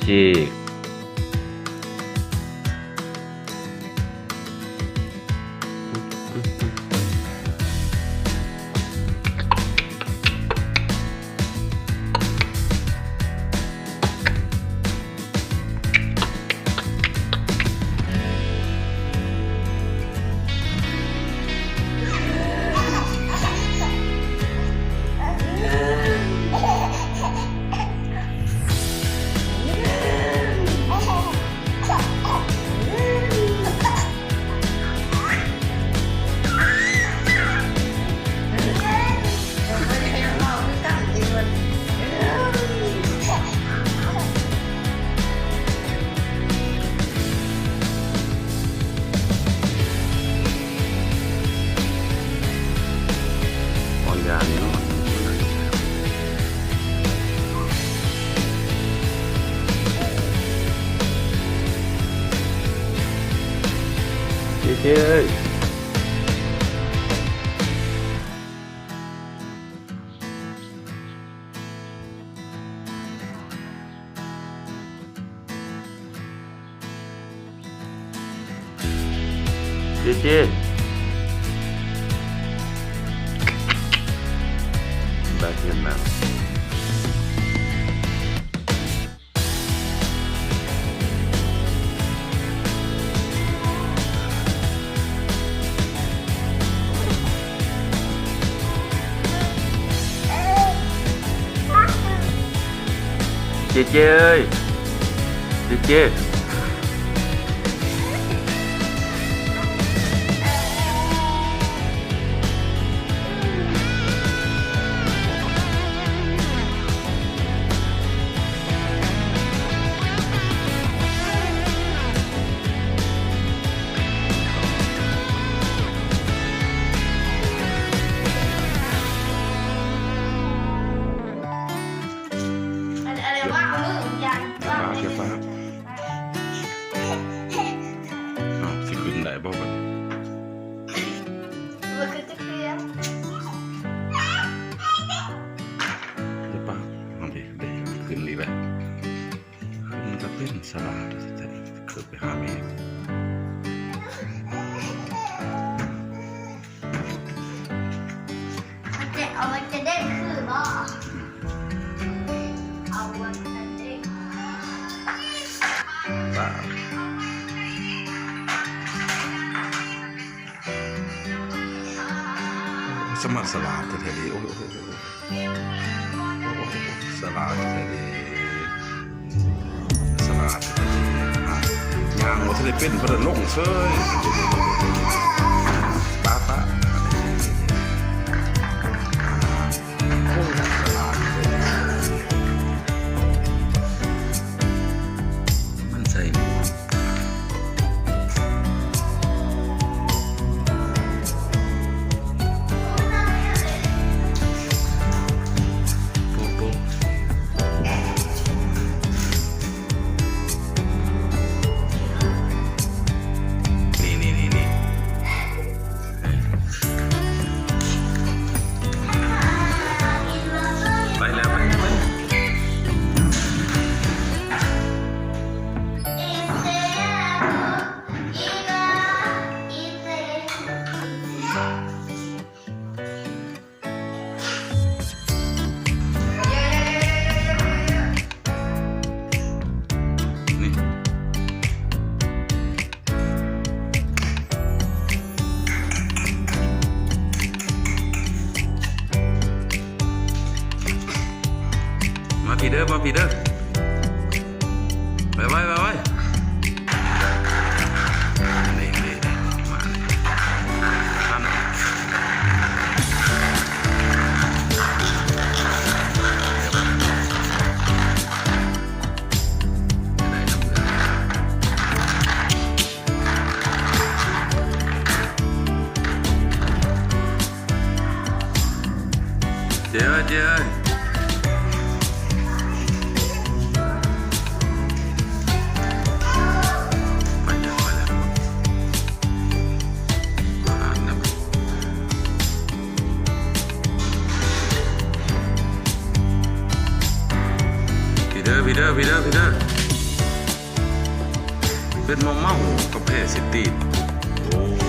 ອີກ. ເຈເຈເອີຍ ເຈເຈ ບາດເຫັນນະ. ເຈເຈເອີຍ ເຈເຈ. ເກັບປາ ເກັບປາ. ເອົ້າ ຊິຂຶ້ນໄດ້ບໍ່ບັດນີ້? ບໍ່ຂຶ້ນຈັກເທື່ອ. ເກັບປາ ເອົາ ໄດ້ ໄດ້ຂຶ້ນອີກແລ້ວ. ມັນກະເປັນສະຫຼາດແທ້ໆ ເກີດໄປຫາແມ່. ມັນຈະ ເອົາ ມັນຈະເດ້ງຄືບໍ່? ເອົາ ມັນຈະເດ້ງ. ສະມາດສະຫຼາດແທ້ໆເດ. ໂອ້ຍ ໂອ້ຍ ໂອ້ຍ ໂອ້ຍ ສະຫຼາດແທ້ເດ ສະຫຼາດແທ້ເດ. ຍ່າງບໍ່ທັນໄດ້ເປັນ ເພິ່ນລົງເສີຍ. ປະ ປະ ໂອ້ຍ ສະຫຼາດແທ້ເດ. ມັນໃສ່ໝວກ. ນີ້ໆໆໆ ໄປແລ້ວ ໄປແລ້ວ. ມາພີ້ເດີ ມາພີ້ເດີ. ໄວໆ ໄວໆ ນີ້ ນີ້ ນີ້ ມານີ້ ມານະ. ເຈ້ເອີຍ ເຈ້ເອີຍ ໄປແລ້ວ ໄປແລ້ວ ມານະ. ພີ້ເດີ ພີ້ເດີ ພີ້ເດີ ພີ້ເດີ. ເປັນເມົາໆ ກາເຟຊິຕີນ. ໂອ້